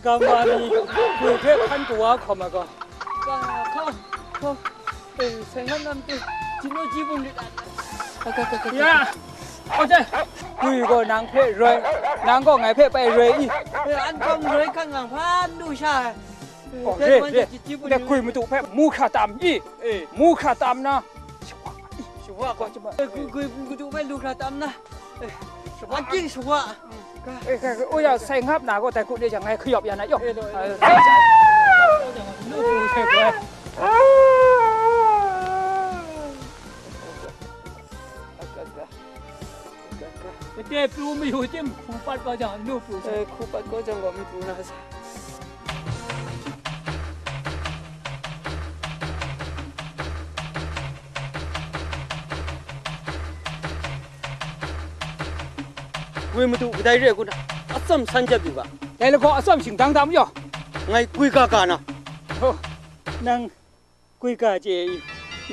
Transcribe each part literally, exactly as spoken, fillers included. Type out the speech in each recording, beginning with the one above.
Ga ma ni, gwi hpe hkan kawa hkawm ai gaw. Ga, hkaw, hkaw. Eh, sai ngan nam tu, jin naw ji bung rit ai. Ga, ga, ga, ga, ga. Ya, o jai, gwi gaw nang hpe roi, nang gaw ngai hpe bai roi i? Eh, an hkawm roi hkan ngang hpa n lu sha ai. Eh, oh, dai re, man re. Ji, ji bung rit. Gwi madu hpe mu hkra tam i? Eh. Mu hkra tam na. Shawa, i, shawa, gaw jima. Eh, gwi, gwi, gwi madu hpe lu hkra tam na. Eh, shawa, king shawa. Eh, eh, eh, oh ya, sai ngap na gaw, tai hku de jang, ngai hkayawp ya na, yo. Eh, lo, eh, lo. Ah, sai, sai. Lu, lu, sai, sai. Kate pru mayu tim, hku pat kau jang, lu pru sai. Eh, hku pat kau jang gaw, mi pru na sai. Gwi madu kadai re ai kun, atsam san jep yu ga. Dai lahkawng atsam shingdang dang yaw. Ngai gwi ga ga na. Oh, nang gwi ga chye i?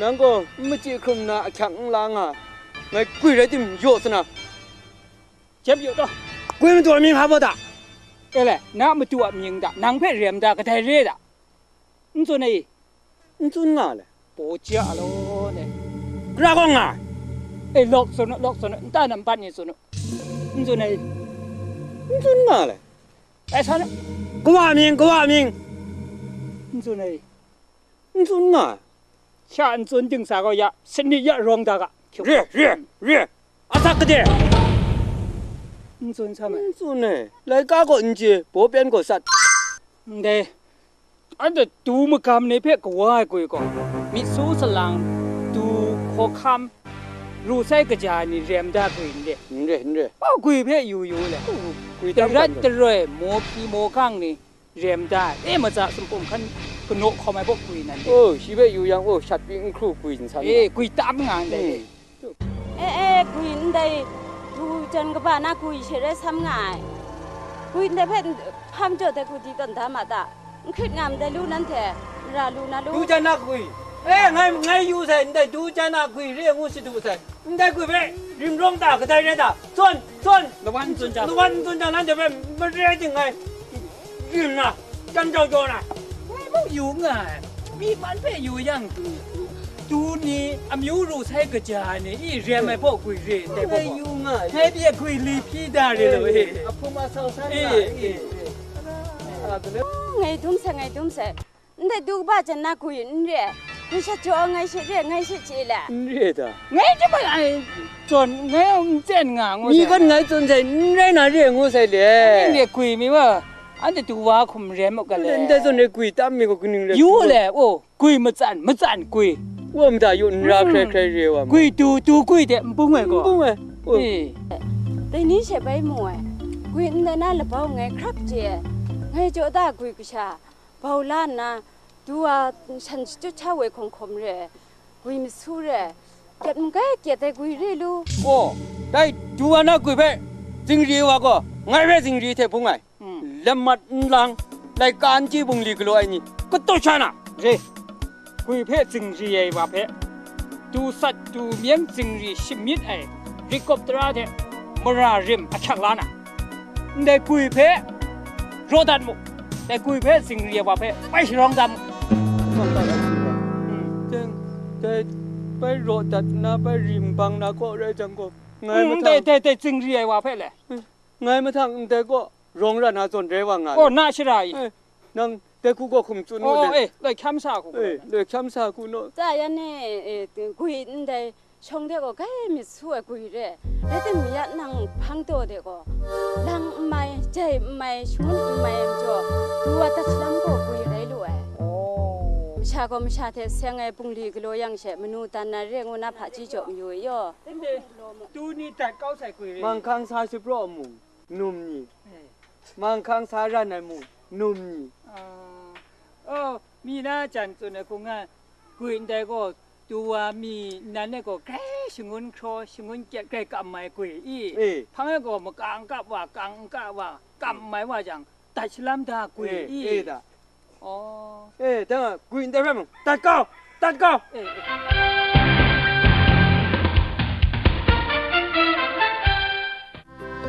Nang gaw n machyi hkrum nna ahkyak n la nga, ngai gwi rai tim yaw sa na. Jep yu taw. Gwi madu a mying hpa baw da? E le, na madu a mying da, nang hpe rem da, kadai re da? N tsun ai. N tsun nga le. Paw ja law ne. Gara gaw nga. E, lawk tsun u, lawk tsun u, nta nampat ni tsun u. N tsun ai. N tsun nga le. Ai san u. Kawa mying, kawa mying. N tsun ai. N tsun nga. Sha n tsun dingsa gaw ya, sanit ya rawng da ga. Re, re, re. Asak gade. N tsun sa mai. N tsun ai. Laika gaw n chye, baw pyan gaw sat. Ndai, anhte du magam ni hpe kawa ai gwi gaw, myit su salang, du, hkawhkam, ru sai kaja ai ni rem da gwi n re. N re, n re. Bau gwi hpe yu yu le. Gwi tam darat tam re. Daroi, maw hpyi maw gang ni rem da ai. E, matsa sumpu hkan kanaw hkawm ai baw gwi nan re. Oh, shi hpe yu yang, oh, shat pyi n hkru gwi n san. E, gwi tam nga ndai. Hmm. E, e, gwi ndai du jan kaba na gwi she rai sam nga ai. Gwi ndai hpe hpa majaw dai hku di tawn da ma ta? N hkrit nga ndai lu nanhte, mara lu na lu. Du jan na gwi. E, ngai, ngai yu sai, ndai du jan na gwi re ngu shadu sai. Ndai gwi hpe rim rawng ta kadai rai ta? Zawn, zawn. Lawan n tsun jang. Lawan n tsun jang, nanhte hpe mare ting ngai rim na, jan jau jaw na. Ngai mung yu nga ai. Mi man hpe yu yang, du ni amyu ru sai kaja ai ni, i rem ai baw gwi re ndai baw. Ngai yu nga ai. Ngai pyi gwi li hpyi da re law e. Eh, a hpung a sau san nga e, e, e. Ngai dum sai, ngai dum sai. Ndai du kaba jan na gwi n re ai. Gwi shat jaw ai ngai she re, ngai she chye le. N re ai ta? Ngai chyum ai, ai, zawn, ngai n tsen nga ngu sai. Mi kan ngai tsun sai, n rai na re ngu sai le. Ngai re gwi mi wa, anhte du wa hkum rem u ga le. Ndai zawn re gwi tam mi gaw kaning rai? Yu le, o, gwi matsan, matsan gwi. Wa mada yu n ra hkrai hkrai re wa ma. Gwi du, du gwi de n bung ai gaw. N bung ai. O. Eh. Dai ni she bai mu ai. Gwi ndai na labau ngai hkrak chye ai. Ngai jaw da gwi kasha. Bau la nna, du wa shan shachyut sha woi hkawng hkawm re ai, gwi masu re ai, kyat magai kyat ai gwi re lu. Gaw, dai du wa na gwi hpe zingri ai wa gaw, ngai hpe zingri hte hpung ai. Hmm. Lamat n lang, laika n chye bungli galaw ai ni, kataw sha na. Re, gwi hpe zingri ai wa hpe, du sat du myeng zingri shamyit ai, rik kawp tara hte mara rim ahkyak la na. Ndai gwi hpe raw dat mu, ndai gwi hpe zingri ai wa hpe bai sharawng dat mu. Teng, dai bai raw dat nna bai rim bang na kaw rai jang gaw, ngai, mm, mahtang, dai, dai, dai zingri ai wa hpe le. Mm, ngai mahtang ndai kaw rawng ra na zawn rai wa nga, oh, le, na shara i. Eh, nang dai hku gaw hkum tsun u, oh, le. Eh, loi hkyam sa hku, eh, loi hkyam sa hku naw. Tsa yan e, eh, gwi ndai shawng de gaw grai myit su ai gwi re, rai timung ya nang hpang taw de gaw, lang n mai, jai n mai, shangun n mai ai majaw, du wa dat shalam gaw gwi rai lu ai. Oh. Masha gaw masha hte seng ai bungli galaw yang she, manu dan na re ngu na hpaji jaw mayu i yaw. Anhte du ni dat kau sai gwi re. Manghkang sa shapraw mung, num ni? Eh. Manghkang sa ran ai mung, num ni? Ah, oh, mi na jan tsun ai hku nga, gwi ndai gaw, du wa mi nan e gaw grai shangun hkraw, shangun kyat, grai kam ai gwi i? Eh. Hpang e gaw makang kap wa, kang n kap wa, kam ai wa jang, dat shalam da gwi, eh, i? Eh, da. Oh. Eh, da, gwi ndai hpe mung, dat kau, dat kau. Eh, eh.